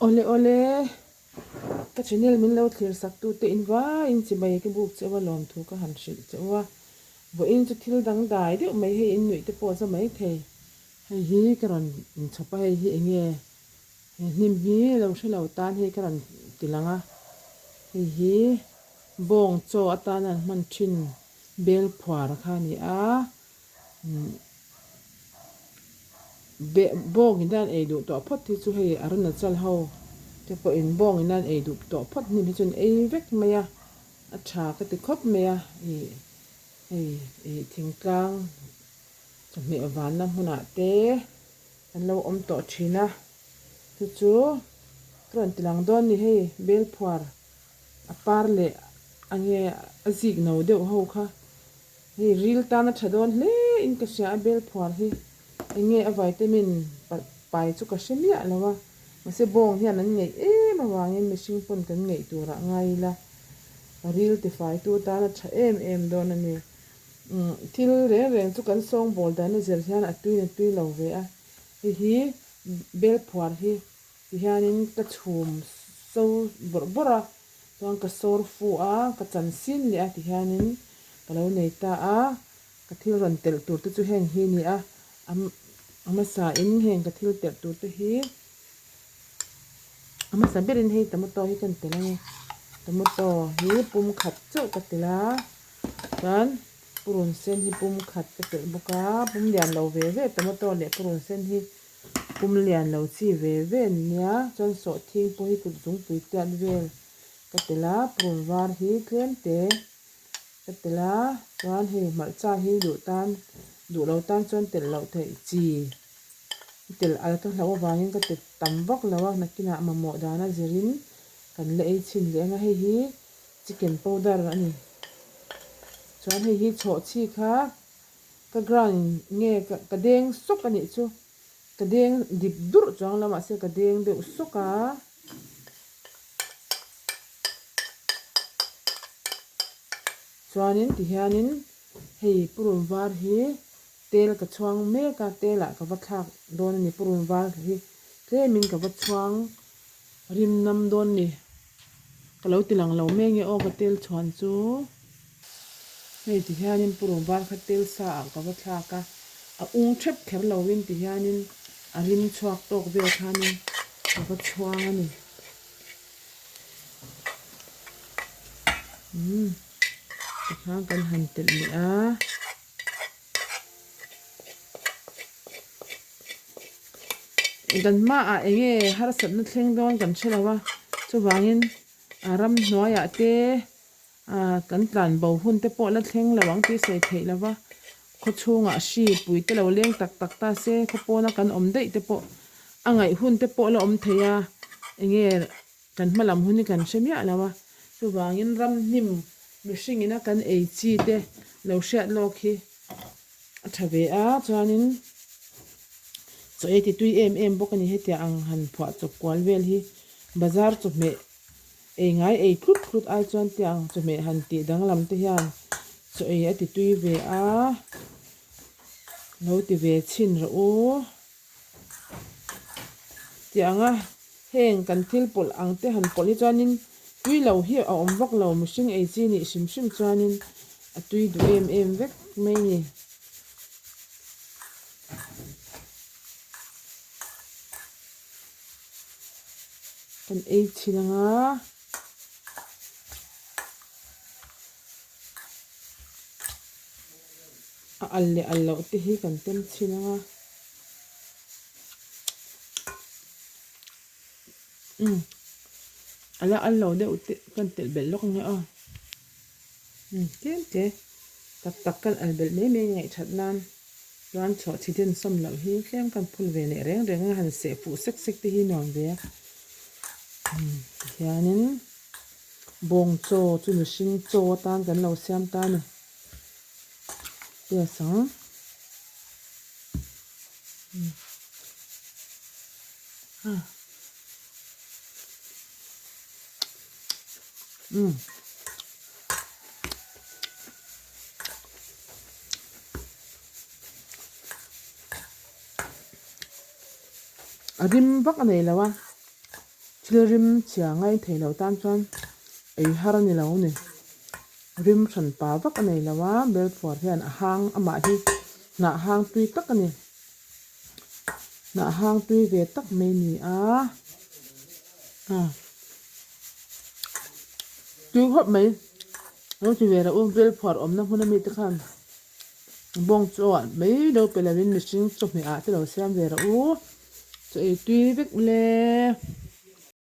Awle awle, ka channel min lo thlir sak tu te in vaiin chibai ka buk cheu a lawmthu ka han hrilh cheu a, vawiin chu thil dang dai deuh mai hei in nuih te pawh za mai thei, hei hi ka rawn inchhawp a hei hi eng nge he hnim hi lo hre lo tan hei ka rawn ti lang a, hei hi bawng chaw atana an hman thin bel phuar kha a ni a. Bawng in an ei duh tawh phawt hi chu hei Arunachal ho te pawhin bawng in an ei duh tawh phawt hnim hi chu an ei vek mai a, a tha ka ti khawp mai a ih hei ih thingtlang chawhmeh vanna hmunah te an lo awm tawh thin a chu chu ka rawn ti lang dawn ni hei belphuar a par leh a nge a zik no deuh ho kha. Hei ril tan a tha dawn hle in ka hria a bel phuar hi eng nge a vitamin pai chu ka hre miah lo a, mahse bawng hian an ngeih em avangin mihring pawn kan ngeih turah ngai ila ril tifai tu tan a tha em em dawn a ni. Umm thil reng reng chu kan sawngbawl dan a zir hian a tuin a tui lo ve a, hei hi bel phuar hi tihianin ka chhum so bawrh bawrh a. Chuan ka sawr fu a, ka chan sin leh a tihianin ka lo nei ta a, ka thil rawn telh tur te chu heng hi a ni a, a hmasa in heng ka thil telh tur te hi a hmasa berin hei tomato hi ka telh ange, tomato hi pum khat chauh ka telh a, chuan purun sen hi pum khat ka telh bawk a, pum lian lo ve ve tomato leh purun sen hi. Pum lian lo chi ve ve an nia, chuan sawhthing pawh hi kut zungpui tiat vel ka telh a, purun var hi tlem te ka telh a, chuan hei hmarcha hi duh tan duh lo tan chuan telh loh theih chi telh al ka hlauh avangin ka ti tam vak lo a, nakinah mamawh dana zirin kan la ei chhin leh ang a, hei hi chicken powder a ni, chuan hei hi chhawhchhi kha. Ka ground nge ka deng sawk a nih chu. Ka deng dip durh chuang lo mahse ka deng deuh sawk a. Chuanin tihianin hei purun var hi tel ka chhuang mek a, tel ah ka va thlak dawn a ni. Purun var hi tlemin ka va chhuang rim nam dawn a ni. Ka lo ti lang lo mai nge aw ka tel chhuan chu. Hei ti hianin purun var kha tel sa ah ka va thlak a, a ung thep kher lo in ti hianin a rim chhuak tawk vel khanin ka va chhuang a ni. Umm tikhan kan han telh leh a. Kan hmaah eng nge harsatna thleng dawn kan hre lo a, chuvangin a ramhnuaiah te ah kan tlan bo hun te pawh la thleng lo ang tih sawi theih lo va, khaw chhungah hri pui te lo leng tak tak ta se khaw pawna kan awm daih te pawh a ngaih hun te pawh la awm thei a, eng nge Kan hma lam hun hi kan hre miah lo a, chuvangin ramhnim mihring ina kan ei chi te lo hriat lawk hi a tha ve a, chuanin chaw ei ti tui em em bawk a ni hetiang ang han phuah chawp kual vel hi bazar chawhmeh ei ngai ei tlut tlut ai chuan tiang chawhmeh han tih danglam te hian chaw ei a ti tui ve a, lo ti ve chhin rawh u. Tiang a, heng kan thil pawlh ang te han pawlh hi chuanin tui lo hi a awm vak lo, mihring ei chi nih hrim hrim chuanin a tui duh em em vek mai ni. Kan ei chhin ang a. A al leh al loh te hi kan tem chhin ang a. Umm a la al lo deuh te kan telh belh lawk ang e aw. Umm tlem te tak tak kan al belh mai mai ngaih that nan chuan chhuah chhi den sawm loh hi tlem kan phun ve leh reng reng a han seh fuh sek sek te hi nuam ve a. Umm tihianin bawng chaw chu mihring chaw atan kan lo siam ta a ni. Test ang. Umm. A rim vak a nei lo a. Thil rim chhia ngai thei lo tan chuan ei har a ni lo a ni. Rim hran pa vak a nei lo a, bel phuar hian a hang amah hi hnah hang tui tak a ni. Hnah hang tui ve tak mai a ni a, tui khawp mai. Lo ti ve rawh u, bel phuar awmna hmun ami te khan bawng chaw ah mai lo pe lovin mihring chawhmeh ah te lo siam ve rawh u, chaw ei tui vek ule.